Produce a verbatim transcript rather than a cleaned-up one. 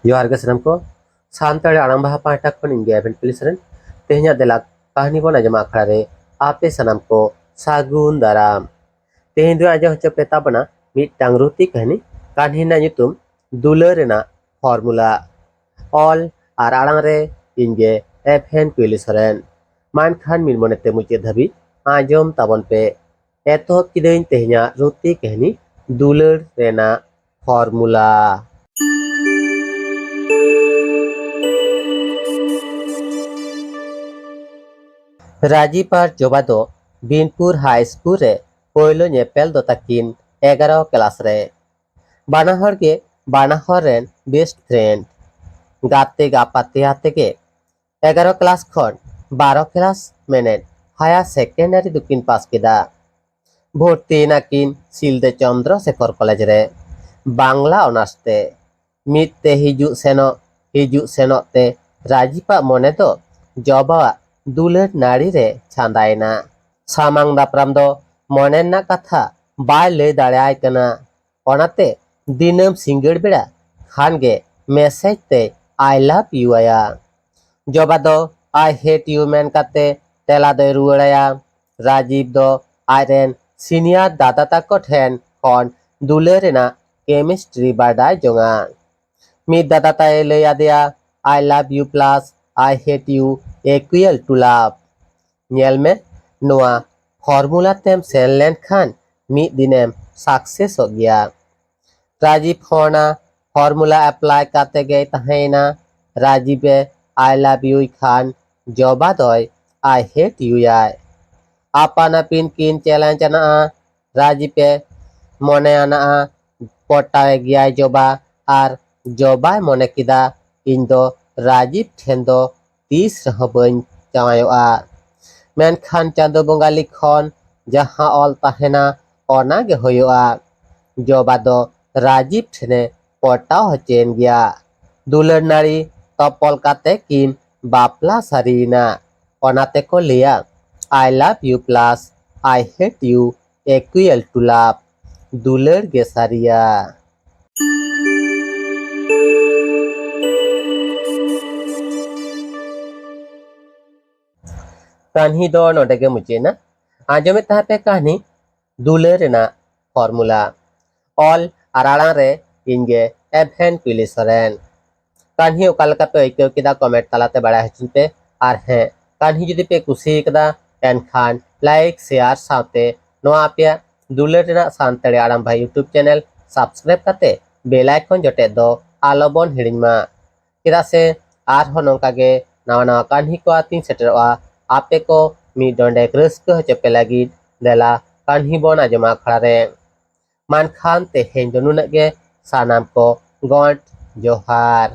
ᱡᱚᱦᱟᱨ ᱜᱮ ᱥᱟᱱᱟᱢ ᱠᱚ᱾ ᱥᱟᱱᱛᱟᱲᱤ ᱟᱲᱟᱝ ᱵᱟᱦᱟ ᱯᱟᱦᱴᱟ ᱠᱷᱚᱱ ᱤᱧ ᱜᱮ ᱮᱵᱷᱮᱱ ᱯᱤᱞᱤᱥ ᱨᱮᱱ᱾ ᱛᱮᱦᱮᱧᱟᱜ ᱫᱮᱞᱟ ᱠᱟᱹᱦᱱᱤ ᱵᱚᱱ ᱟᱸᱡᱚᱢᱟ ᱟᱠᱷᱲᱟ ᱨᱮ ᱟᱯᱮ ᱥᱟᱱᱟᱢ ᱠᱚ ᱥᱟᱹᱜᱩᱱ ᱫᱟᱨᱟᱢ᱾ ᱛᱮᱦᱮᱧ ᱫᱚ ᱟᱸᱡᱚᱢ ᱦᱚᱪᱚ ᱯᱮ ᱛᱟᱵᱚᱱᱟ ᱢᱤᱫᱴᱟᱝ ᱨᱩᱛᱤ ᱠᱟᱹᱦᱱᱤ᱾ ᱠᱟᱹᱦᱱᱤ ᱨᱮᱱᱟᱜ ᱧᱩᱛᱩᱢ ᱫᱩᱞᱟᱹᱲ ᱨᱮᱱᱟᱜ ᱯᱷᱚᱨᱢᱩᱞᱟ᱾ ᱚᱞ ᱟᱨ ᱟᱲᱟᱝ ᱨᱮ ᱤᱧ ᱜᱮ ᱮᱵᱷᱮᱱ ᱯᱤᱞᱤᱥ ᱨᱮᱱ᱾ ᱢᱟ ᱮᱱᱠᱷᱟᱱ ᱢᱤᱫ ᱢᱚᱱᱮᱛᱮ ᱢᱩᱪᱟᱹᱫ ᱫᱷᱟᱹᱵᱤᱡ ᱟᱸᱡᱚᱢ ᱛᱟᱵᱚᱱ ᱯᱮ᱾ ᱮᱛᱚᱦᱚᱵ ᱠᱤᱫᱟᱹᱧ ᱛᱮᱦᱮᱧᱟᱜ ᱨᱩᱛᱤ ᱠᱟᱹᱦᱱᱤ ᱫᱩᱞᱟᱹᱲ ᱨᱮᱱᱟᱜ ᱯᱷᱚᱨᱢᱩᱞᱟ᱾ ᱨᱟᱡᱤᱵ ᱟᱨ ᱡᱚᱵᱟ ᱫᱚ ᱵᱤᱱᱯᱩᱨ ᱦᱟᱭ ᱥᱠᱩᱞ ᱨᱮ ᱯᱳᱭᱞᱳ ᱧᱮᱯᱮᱞ ᱫᱚ ᱛᱟᱹᱠᱤᱱ ᱮᱜᱟᱨᱚ ᱠᱞᱟᱥ ᱨᱮ᱾ ᱵᱟᱱᱟ ᱦᱚᱲ ᱜᱮ ᱵᱟᱱᱟ ᱦᱚᱲ ᱨᱮᱱ ᱵᱮᱥᱴ ᱯᱷᱨᱮᱱᱰ᱾ ᱜᱟᱛᱮ ᱜᱟᱯᱟᱛᱮ ᱟᱛᱮ ᱜᱮ ᱮᱜᱟᱨᱚ ᱠᱞᱟᱥ ᱠᱷᱚᱱ ᱵᱟᱨᱚ ᱠᱞᱟᱥ ᱢᱮᱱᱮᱫ ᱦᱟᱭᱟᱨ ᱥᱮᱠᱮᱱᱰᱟᱨᱤ ᱫᱚᱠᱤᱱ ᱯᱟᱥ ᱠᱮᱫᱟ᱾ ᱵᱷᱚᱨᱛᱤᱭᱮᱱᱟ ᱠᱤᱱ ᱥᱤᱞᱫᱟᱹ ᱪᱚᱱᱫᱨᱚ ᱥᱮᱠᱷᱚᱨ ᱠᱚᱞᱮᱡᱽ ᱨᱮ ᱵᱟᱝᱞᱟ ᱚᱱᱟᱨᱥ ᱛᱮ᱾ ᱢᱤᱫ ᱛᱮ ᱦᱤᱡᱩᱜ ᱥᱮᱱᱚᱜ, ᱦᱤᱡᱩᱜ ᱥᱮᱱᱚᱜ ᱛᱮ ᱨᱟᱡᱤᱵᱟᱜ ᱢᱚᱱᱮ ᱫᱚ ᱡᱚᱵᱟᱣᱟᱜ ᱫᱩᱞᱟᱹᱲ ᱱᱟᱹᱲᱤ ᱨᱮ ᱪᱷᱟᱸᱫᱟᱭᱮᱱᱟ᱾ ᱥᱟᱢᱟᱝ ᱫᱟᱯᱨᱟᱢ ᱫᱚ ᱢᱚᱱᱮ ᱨᱮᱱᱟᱜ ᱠᱟᱛᱷᱟ ᱵᱟᱭ ᱞᱟᱹᱭ ᱫᱟᱲᱮᱭᱟᱭ ᱠᱟᱱᱟ᱾ ᱚᱱᱟᱛᱮ ᱫᱤᱱᱟᱹᱢ ᱥᱤᱸᱜᱟᱹᱲ ᱵᱮᱲᱟ ᱠᱷᱟᱱ ᱜᱮ ᱢᱮᱥᱮᱡᱽ ᱛᱮ "I love you" ᱟᱭᱟ᱾ ᱡᱚᱵᱟ ᱫᱚ "I hate you" ᱢᱮᱱ ᱠᱟᱛᱮ ᱛᱮᱞᱟ ᱫᱚᱭ ᱨᱩᱣᱟᱹᱲᱟᱭᱟ᱾ ᱨᱟᱡᱤᱵ ᱫᱚ ᱟᱡᱨᱮᱱ ᱥᱤᱱᱤᱭᱟᱨ ᱫᱟᱫᱟ ᱛᱟᱠᱚ ᱴᱷᱮᱱ ᱠᱷᱚᱱ ᱫᱩᱞᱟᱹᱲ ᱨᱮᱱᱟᱜ ᱠᱮᱢᱤᱥᱴᱨᱤ ᱵᱟᱰᱟᱭ ᱡᱚᱝᱟ᱾ ᱢᱤᱫ ᱫᱟᱫᱟ ᱛᱟᱭ ᱞᱟᱹᱭ ᱟᱫᱮᱭᱟ, "I love you plus I hate you equal to love." ᱧᱮᱞ ᱢᱮ, ᱱᱚᱣᱟ ᱯᱷᱚᱨᱢᱩᱞᱟ ᱛᱮᱢ ᱥᱮᱱ ᱞᱮᱱᱠᱷᱟᱱ ᱢᱤᱫ ᱫᱤᱱᱮᱢ ᱥᱟᱠᱥᱮᱥᱚᱜ ᱜᱮᱭᱟ᱾ ᱨᱟᱡᱤᱵ ᱦᱚᱸ ᱚᱱᱟ ᱯᱷᱚᱨᱢᱩᱞᱟ ᱮᱯᱞᱟᱭ ᱠᱟᱛᱮ ᱜᱮᱭ ᱛᱟᱦᱮᱸᱭᱮᱱᱟ᱾ ᱨᱟᱡᱤᱵ ᱮ "I love you" ᱭ ᱠᱷᱟᱱ ᱡᱚᱵᱟ ᱫᱚᱭ "I hate you" ᱭᱟᱭ᱾ ᱟᱯᱟᱱ ᱟᱹᱯᱤᱱ ᱠᱤᱱ ᱪᱮᱞᱮᱧᱡᱽ ᱟᱱᱟᱜᱼᱟ᱾ ᱨᱟᱡᱤᱵ ᱮ ᱢᱚᱱᱮ ᱟᱱᱟᱜᱼᱟ ᱯᱚᱴᱟᱣᱮ ᱜᱮᱭᱟᱭ ᱡᱚᱵᱟ, ᱟᱨ ᱡᱚᱵᱟᱭ ᱢᱚᱱᱮ ᱠᱮᱫᱟ, "ᱤᱧ ᱫᱚ ᱨᱟᱡᱤᱵ ᱴᱷᱮᱱ ᱫᱚ ᱛᱤᱥ ᱨᱮᱦᱚᱸ ᱵᱟᱹᱧ ᱡᱟᱶᱟᱭᱚᱜᱼᱟ᱾" ᱢᱮᱱᱠᱷᱟᱱ ᱪᱟᱸᱫᱳ ᱵᱚᱸᱜᱟ ᱞᱤᱠᱷᱚᱱ ᱡᱟᱦᱟᱸ ᱚᱞ ᱛᱟᱦᱮᱱᱟ, ᱚᱱᱟ ᱜᱮ ᱦᱩᱭᱩᱜᱼᱟ᱾ ᱡᱚᱵᱟ ᱫᱚ ᱨᱟᱡᱤᱵ ᱴᱷᱮᱱᱮ ᱯᱚᱴᱟᱣ ᱦᱚᱪᱚᱭᱮᱱ ᱜᱮᱭᱟ᱾ ᱫᱩᱞᱟᱹᱲ ᱱᱟᱹᱲᱤ ᱛᱚᱯᱚᱞ ᱠᱟᱛᱮ ᱠᱤᱱ ᱵᱟᱯᱞᱟ ᱥᱟᱹᱨᱤᱭᱮᱱᱟ᱾ ᱚᱱᱟ ᱛᱮᱠᱚ ᱞᱟᱹᱭᱟ, "I love you plus I hate you equal to love." ᱫᱩᱞᱟᱹᱲ ᱜᱮ ᱥᱟᱹᱨᱤᱭᱟ᱾ ᱠᱟᱹᱦᱱᱤ ᱫᱚ ᱱᱚᱰᱮ ᱜᱮ ᱢᱩᱪᱟᱹᱫ ᱮᱱᱟ᱾ ᱟᱸᱡᱚᱢᱮᱫ ᱛᱟᱦᱮᱸ ᱯᱮ ᱠᱟᱹᱦᱱᱤ ᱫᱩᱞᱟᱹᱲ ᱨᱮᱱᱟᱜ ᱯᱷᱚᱨᱢᱩᱞᱟ᱾ ᱚᱞ ᱟᱨ ᱟᱲᱟᱝ ᱨᱮ ᱤᱧ ᱜᱮ ᱮᱵᱷᱮᱱ ᱠᱩᱭᱞᱤ ᱥᱚᱨᱮᱱ᱾ ᱠᱟᱹᱦᱱᱤ ᱚᱠᱟ ᱞᱮᱠᱟ ᱯᱮ ᱟᱹᱭᱠᱟᱹᱣ ᱠᱮᱫᱟ, ᱠᱚᱢᱮᱱᱴ ᱛᱟᱞᱟᱛᱮ ᱵᱟᱲᱟᱭ ᱦᱚᱪᱚᱧ ᱯᱮ᱾ ᱟᱨ ᱦᱮᱸ, ᱠᱟᱹᱦᱱᱤ ᱡᱩᱫᱤ ᱯᱮ ᱠᱩᱥᱤ ᱠᱟᱫᱟ, ᱮᱱᱠᱷᱟᱱ ᱞᱟᱭᱤᱠ, ᱥᱮᱭᱟᱨ ᱥᱟᱶᱛᱮ ᱱᱚᱣᱟ ᱟᱯᱮᱭᱟᱜ ᱫᱩᱞᱟᱹᱲ ᱨᱮᱱᱟᱜ ᱥᱟᱱᱛᱟᱲᱤ ᱟᱲᱟᱝ ᱵᱷᱟᱭ YouTube ᱪᱮᱱᱮᱞ ᱥᱟᱵᱥᱠᱨᱟᱭᱤᱵ ᱠᱟᱛᱮ ᱵᱮᱞ ᱟᱭᱠᱚᱱ ᱡᱚᱴᱮᱫ ᱫᱚ ᱟᱞᱚ ᱵᱚᱱ ᱦᱤᱲᱤᱧ ᱢᱟ᱾ ᱪᱮᱫᱟᱜ ᱥᱮ ᱟᱨᱦᱚᱸ ᱱᱚᱝᱠᱟ ᱜᱮ ᱱᱟᱣᱟ ᱱᱟᱣᱟ ᱠᱟᱹᱦᱱᱤ ᱠᱚ ᱟᱛᱤᱧ ᱥᱮᱴᱮᱨᱚᱜᱼᱟ᱾ ᱟᱯᱮ ᱠᱚ ᱢᱤᱫ ᱰᱚᱸᱰᱮᱠ ᱨᱟᱹᱥᱠᱟᱹ ᱦᱚᱪᱚ ᱯᱮ ᱞᱟᱹᱜᱤᱫ ᱫᱮᱞᱟ ᱠᱟᱹᱦᱱᱤ ᱵᱚᱱ ᱟᱸᱡᱚᱢᱟ ᱟᱠᱷᱲᱟ ᱨᱮ᱾ ᱢᱟ ᱮᱱᱠᱷᱟᱱ ᱛᱮᱦᱮᱧ ᱫᱚ ᱱᱩᱱᱟᱹᱜ ᱜᱮ᱾ ᱥᱟᱱᱟᱢ ᱠᱚ ᱜᱚᱰ ᱡᱚᱦᱟᱨ᱾